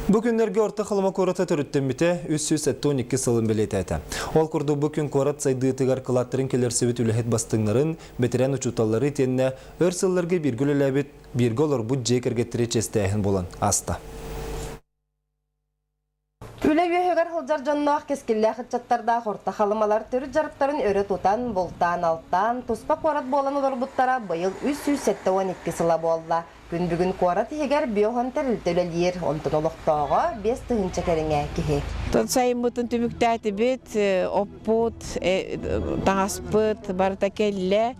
Бу күннэргэ Орто Халыма куората төрүттэммитэ 372 сылын бэлиэтээтэ. Ол курдук бу күн куорат сайдыытыгар кылааттарын киллэрсибит үлэһит бастыҥнарын, бэтэрээн учууталлары итиэннэ өр сылларга бииргэ үлэлээбит, бииргэ олорбут дьиэ кэргэттэри чиэстээһин буолан ааста. Үлэ үөһүгэр сылдьар дьонноох кэскиллээх ыччаттардаах Орто Халымалар төрүт дьарыктарын өрө тутан, бултаан-алтаан, туспа куорат буолан олорбуттара быйыл 372 сыла буолла. Күн бүгүн куорат иһигэр биоһон тэрилтэ үлэлиир, онтон олохтооҕо 5000 кэриҥэ киһи. Тон сайыммытын түмүктээтибит, оппут, таҥаспыт барыта кэллэ,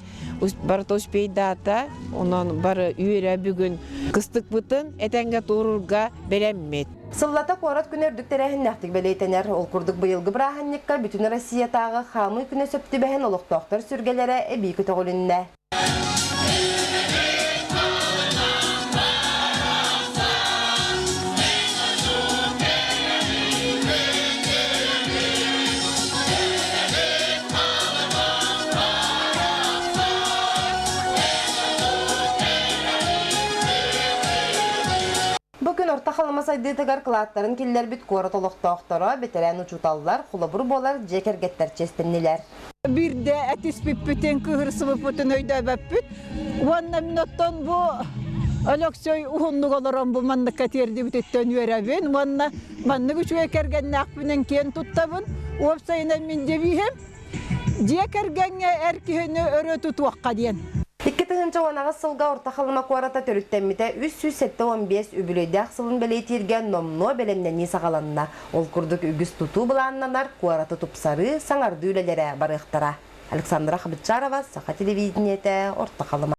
барыта успейдаата, онон бары үөрэ бүгүн кыстыкпытын этэҥҥэ туоруурга бэлэммит. Сыллата куорат күнэ үрдүк тэрээһиннээхтик бэлиэтэнэр. Ол курдук быйылгы бырааһынньыкка Бүтүн Россиятааҕы хаамыы күнэ сөп түбэһэн олохтоохтор сүргэлэрэ эбии көтөҕүлүннэ. Бу күн Орто Халыма сайдыытыгар кылааттарын киллэрбит куорат олохтоохторо, бэтэрээн учууталлар, холобур буолар дьиэ кэргэттэр чиэстэннилэр. Биирдэ этиспиппитин, кыыһырсыбыппытын өйдөөбөппүт. Уонна мин оттон бу Өлөксөй уһуннук олорон бу манныкка тиэрдибититтэн үөрэбин уонна маннык үчүгэй кэргэннээхпинэн киэн туттабын. Уопсайынан мин девиһим дьиэ кэргэҥҥэ эр киһини өрө тутуохха диэн. 2018 сылга Орто Халыма куората төрүттэммитэ 375 үбүлүөйдээх сылын бэлиэтииргэ номнуо бэлэмнэнии саҕаланна. Ол курдук үгүс тутуу былааннанар, куораты тупсарыы, саҥардыы үлэлэрэ барыахтара. Александра Хабытчарова, Саха телевидениетэ, Орто Халыма.